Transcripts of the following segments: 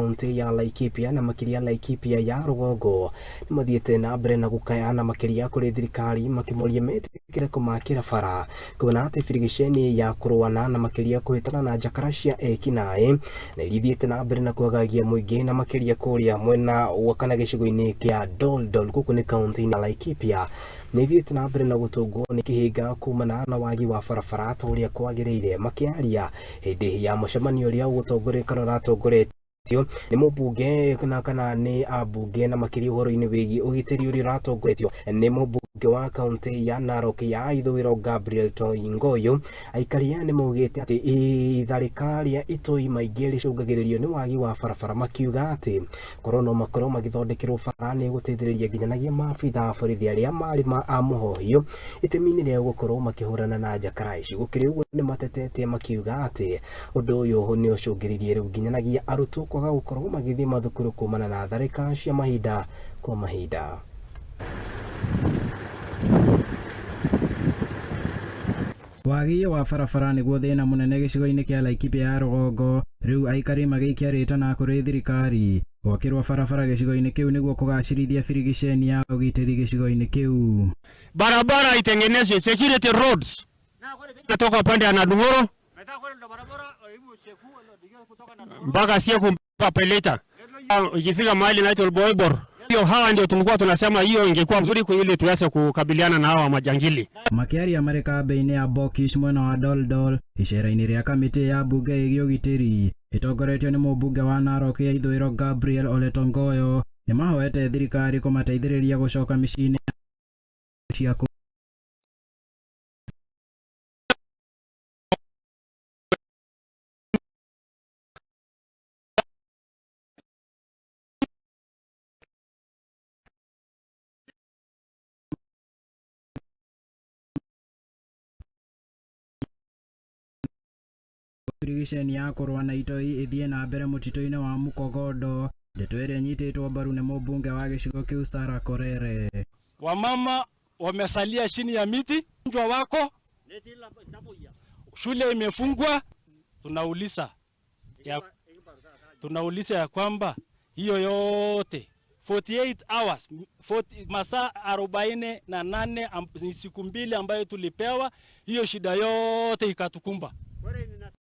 kaunti ya Laikipia na makĩria Laikipia ya rũgongo nĩ mathiĩte na mbere na gũkaya na makĩria kũrĩ thirikari makĩmoria metĩkĩre kũmakĩra bara kuona atĩ birigiceni ya kũrũana na makĩria kũhĩtana na njakara cia ekinaĩ na iria ithiĩte na mbere na kwagagia mũingĩ na makĩria kũrĩa mwena wa kana gĩcigo-inĩ kĩa Doldol gũkũ nĩ kaunti-inĩ ya Laikipia nĩ ithiĩte na mbere na gũtũngwo nĩ kĩhĩnga kumana na wagi wa barabara ta ũrĩa kwagĩrĩire. Makĩaria hĩndĩ ya mũcemanio ũrĩa ũgũtongoria kana ũratongoretio nĩ mũmbunge na kana nĩ ambunge na makĩria ũhoro-inĩ wĩgiĩ ũgitĩri ũrĩa ũratongoretio nĩ mũmbunge wa kaunti ya Narok ya ithũĩro Gabriel Toingoyo, aikari aya nĩ maugĩte atĩ itharĩka rĩa itoi maingĩ rĩcũngagĩrĩrio nĩ wagi wa barabara, makiuga atĩ korwo no makorwo magĩthondekerwo bara nĩ gũteithĩrĩria nginyanagia maabitha a borithi arĩa marĩ ma a mũhohio itemi-inĩ rĩa gũkorwo makĩhũrana na njakara ici. Gũkĩrĩ ũguo nĩ matetetie makiuga atĩ ũndũ ũyũ nĩ ũcũngĩrĩirie rĩu nginyanagia arutwo kwaga gũkorwo magĩthiĩ mathukuru kumana na tharĩka cia mahinda kwa mahinda. Wagi wa barabara nĩguo thĩna mũnene gĩcigo-inĩ kĩa Laikipia ya rũgongo. Rĩu aikari magĩikia rĩtana kũrĩ thirikari gwakĩrwo barabara gĩcigo-inĩ kĩu nĩguo kũgacĩrithia birigiceni ya ũgitĩri gĩcigo-inĩ kĩu. Barabara itengenezwe, security roads natoka upande ya Nadung'oro mpaka Sieku mpaka Peleta, ikifika mahali inaitwa Boibor. Hiyo hawa ndio tulikuwa tunasema hiyo ingekuwa mzuri ili tuweze kukabiliana na hawa majangili. Makĩaria marĩ kambĩ-inĩ ya Bokish mwena wa Doldol icera-inĩ rĩa kamĩtĩ ya mbunge ĩgiĩ ũgitĩri ĩtongoretio nĩ mũmbunge wa Narok ya ithũĩro Gabriel Ole Tongoyo nĩ mahoete thirikari kũmateithĩrĩria gũcoka mĩciĩ-inĩ cia kũu. Birigiceni ya kũrũa na itoi ĩthiĩ na mbere mũtitũ-inĩ wa Mukogodo, ndeto ĩrĩa ĩnyitĩtwo mbaru nĩ mũmbunge wa gĩcigo kĩu Sarah Korere. Wamama wamesalia chini ya miti, mjwa wako shule imefungwa. Tunauliza ya kwamba hiyo yote 48 hours, 40, masaa 48, siku mbili ambayo tulipewa, hiyo shida yote ikatukumba.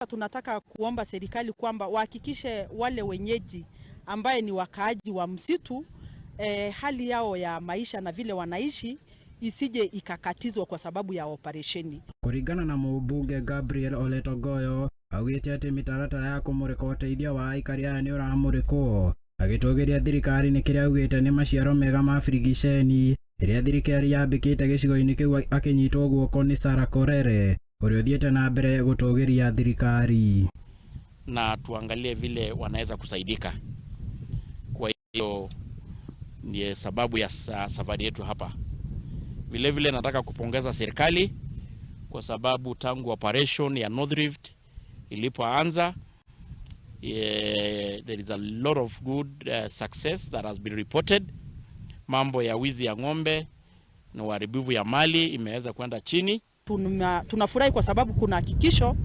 Tunataka kuomba serikali kwamba wahakikishe wale wenyeji ambaye ni wakaaji wa msitu, hali yao ya maisha na vile wanaishi isije ikakatizwa kwa sababu ya operesheni. Kũringana na mũmbunge Gabriel Ole Tongoyo augĩte atĩ mĩtaratara ya kũmũrĩka ũteithio wa aikari aya nĩ ũramũrĩkwo, agĩtũgĩria thirikari nĩ kĩrĩa augĩte nĩ maciaro mega ma birigiceni ĩrĩa thirikari yambĩkĩte gĩcigo-inĩ kĩu akĩnyitwo guoko nĩ Sarah Korere ũrĩa ũthiĩte na mbere gũtũgĩria thirikari. Na tuangalie vile wanaweza kusaidika. Kwa hiyo ndiye sababu ya safari yetu hapa. Vile vile nataka kupongeza serikali kwa sababu tangu operation ya North Rift ilipoanza, there is a lot of good success that has been reported. Mambo ya wizi ya ng'ombe na uharibifu ya mali imeweza kwenda chini. Tunafurahi kwa sababu kuna hakikisho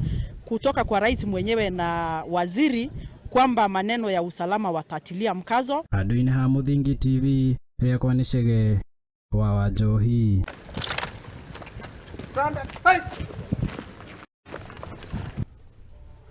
kutoka kwa rais mwenyewe na waziri kwamba maneno ya usalama watatilia mkazo. Handũ-inĩ ha Mũthingi TV rĩakwa nĩ Chege wa Wanjohi. Stand up.